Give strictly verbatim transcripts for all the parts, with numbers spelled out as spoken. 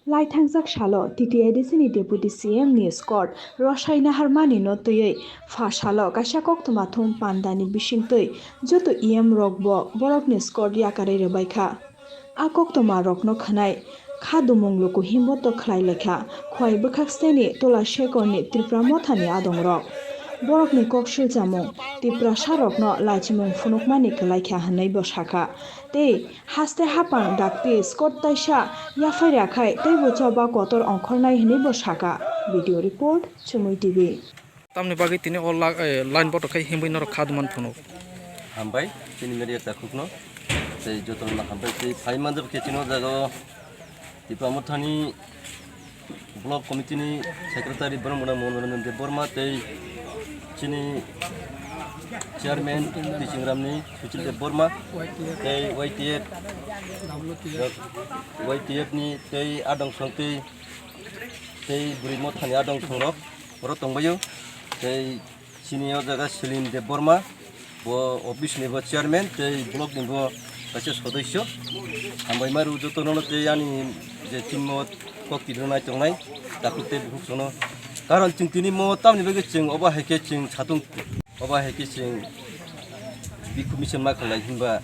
Lai thangjak salo T T A D C ni Deputy C M ni escort Rosai Naharmani no twiwi pha salo kaisa koktwma thum pandani bisingtwi joto E M rok bo borokni escort yakarwi rwbaikha. A koktwma rokno khwnai kha dumung luku himbo to khlai laikha khwai bwkhak steni tola sekorni Tripura mothani adongrok. Borokni kok siljamung Tiprasa rokno lachimung phunukmani kwlaikha hwnwi bo sakha. Tei haste hapang dakti escort taisa yaphai rakhai teibo choba kotor ongkhornai hwnwi bo sakha. Video report, Chumui T V. Tamni bagwi tini o la-, eh, line botok khai himwi norok kha duman phunuk. Hambai, chini media takhukno, tei jotono hambai tei phai manjak khe chini o jaga o Tipra Mothani Block Committee ni Secretary Boromgana Monoranjan Debbarma tei chini Chairman Tichingram ni Suchil Debbarma tei Y T F, Y T F ni tei adong song tei, tei bwrwi mothani adong songrok oro tongbaio. Tei chini o jaga Selim Debbarma, bo office ni bo chairman tei block ni bo kaisa sodosyo. Hambai maru jotono tei ani je chini o kok tibirnai tongnai, takhuk tei bukhuk sono. Karon chwng tini mo tamni bagwi chwng obo hai khe chwng satung, obo hai khe chwng bikhuk misil ma khlai hinba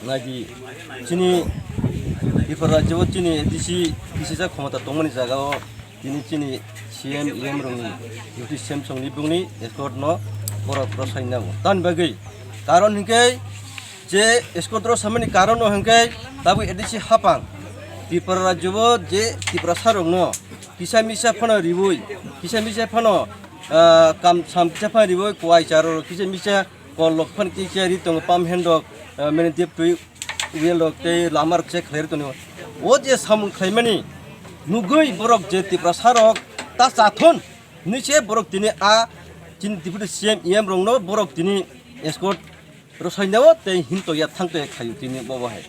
naidi chini Tripura rajyo chini A D C kisi sa khomota tongmani jaga o tini chini C M, E M rokni duty sem songni bungni escort no borok rosai nago. Tamni bagwi karon hinkhe je escort rok samani karon no hinkhe tabuk A D C hapang Tripura rajyo bo je Tiprasa rokno kisa misa phano riwi, kisa misa phano, ah, kam sam kisa phano riwi, kuai charo kisa misa kol rok phano kisa ri tongo, pump hand rok, ah, mene dep twi wel rok tei lama rok se khlai tongo. O je samung khlaimani nugwi borok je Tiprasa rok ta chathon hinwi se borok tini a chini Deputy C M, E M rokno borok tini escort rwsainao tei himtoya thangtoya khaio tini bobo hai.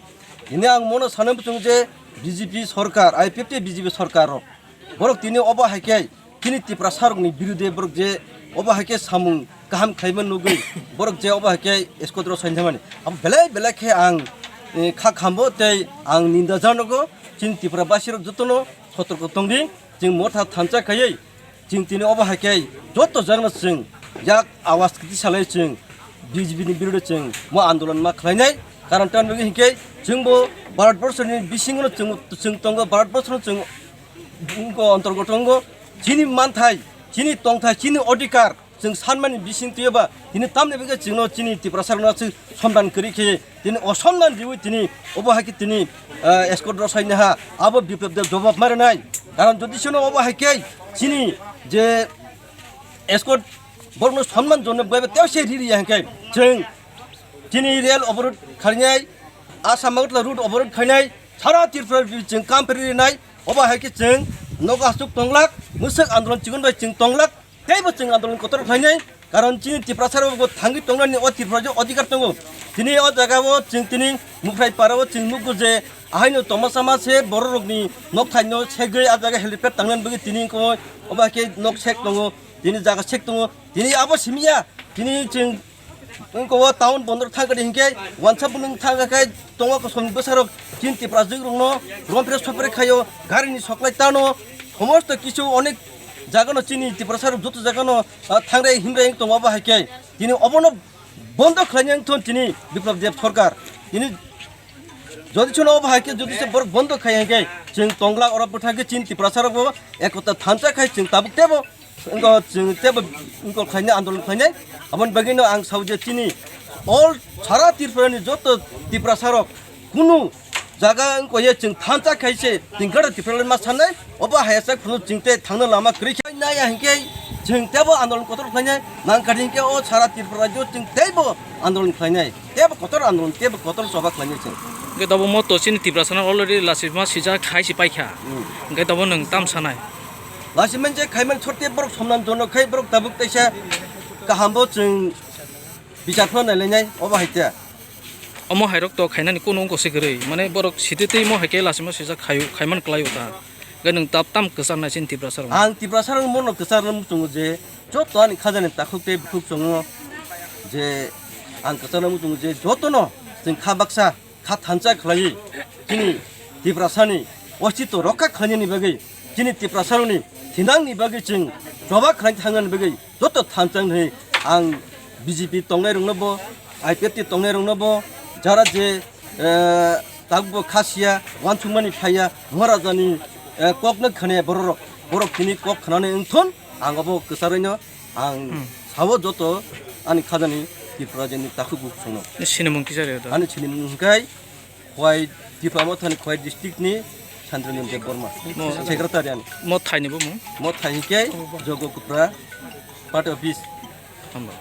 Tini ang mono sana muchung je B J P sorkar, I P F T B J P sorkar rok borok tini obo hai khe chini Tiprasa rokni birude borok je obo hai khe samung kaham khlaima nugwi borok je obo hai khe escort rwsainamani abo belai belai khe ang, eh, kha khambo tei ang ninda janogo chini Tripura basi rok jotono sotorko tongdi, chwng motha thansa khaiwi Chwng tini obo hai khe joto jagano chwng yak awas kwtwi salai chwng B J P ni birude chwng mo andolon ma khlainai. Karon tamni bagwi hinkhe chwngbo Bharat Borso ni bisingo chwng, chwng tongo, Bharat Borso no chwng wngkho, antorgoto wngo. Chini manthai, chini tongthai, chini odhikar chwng sanmani bising twiyoba tini tamni bagwi chwngno chini Tiprasa rokno chwng somdan kwrwi khe tini osonman riwi tini obo hai khe tini, ah, escort rwsaini ha abo Biplab Deb jobab ma rwnai. Karon jodi seno obo hai khe chini je escort borokno sonman jono bai teo se riri ya hwnkhe chwng chini rel oborod kharinai, Assam Agartala route oborod khainai, sara Tripura chwng kam phri rinai. Obo hai khe chwng nogo aswk tonglak, mwswk andolon chikon bai chwng tonglak. Teibo chwng andolon kotor khlainai, karon chini Tiprasa rok bo thangwi tongnani o Tripura je odhikar tongo. Tini o jaga o chwng tini Muphrai para o chwng nukgo je ahaino tongma sama se borok rokni nokthai no segwi a jaga helipad tangnani bagwi tini wngkho obo hai khe nok sek tongo, tini jaga sek tongo. Tini abo simi ya, tini chwng wngkho o town bondor thang kadi hinkhe wansa bwlwng thang khe tongo kosom bwsarok chini Tiprasa rokno rompre sopre khaio, garini soklai tano, somosto kisu onek jagano chini Tiprasa rok joto jagano ah, thangrai himrai wng tongo. Obo hai khe tini obono bondo khlaina wng thon tini Biplab Deb sorkar. Tini jodi chwngno obo hai khe jodi se borok bondo khai hai khe chwng tonglak oro bwthang khe chini Tiprasa rok bo ekota thansa khai chwng tabuk tebo wngkho chwng tebo wngkho khlainai andolon khlainai. Aboni bagwino ang sao je chini all sara Tripura ni joto Tiprasa rok kunu jaga wngkha ye chwng thansa khai se chwng gada Tiprasa ma sanai, obo hai sak phuru chwng tei thangna lama kwrwi khe nai ya hinkhe chwng tebo andolon kotor khlainai nang kha hinkhe o sara Tripura rajyo chwng teibo andolon khlainai, tebo kotor andolon, tebo kotor choba khlainai chwng. Hwnkhe tabuk moto chini Tiprasa no already lachima sijak khai se paikha. Hmm. Hwnkhe tabuk nwng tam sanai? Lachima je khaiman sorte borok somnan jono khai borok tabuk teisa kaham bo chwng bichar phano nailainai obo hai te. Omo hairok to khainani kunu wngkha se kwrwi. Mane borok sititwi mo hai khe lachima sijak khaio, khaiman klaio ta. Hwnkhe nwng tap tam kwcharnai chini Tiprasa rok. Ang Tiprasa rok mono kwchar muchungo je joto ani khajani takhuk tei bukhuk chongo je ang kwcharna muchungo je jotono chwng kha baksa, kha thansa khlaiwi chini Tiprasani Ostito rokha khlainani bagwi, chini Tiprasarokni thinangni bagwi chwng choba khlai thangnani bagwi joto thansa hwnwi ang B J P tongnairokno bo, I P F T tongnairokno bo, jara je, eh, tabukbo kha siya, uansukmani phaiya, Maharajani, eh, kokno khne bororok, borok tini kok khnani wngthon, ang obo kwcharwino ang Hmm. sao joto ani khajani Tripura jeni takhuk bukhuk songno. Sinimung kisa rw do. Ani sinimung hwnkhe Khowai, Tipra Mothani Khowai district ni Chandranil Debbarma, Mo- secretary ani. Mo thaini bo mung? Mo thai hwnkhe Jogo Kupra, party office. Hambai.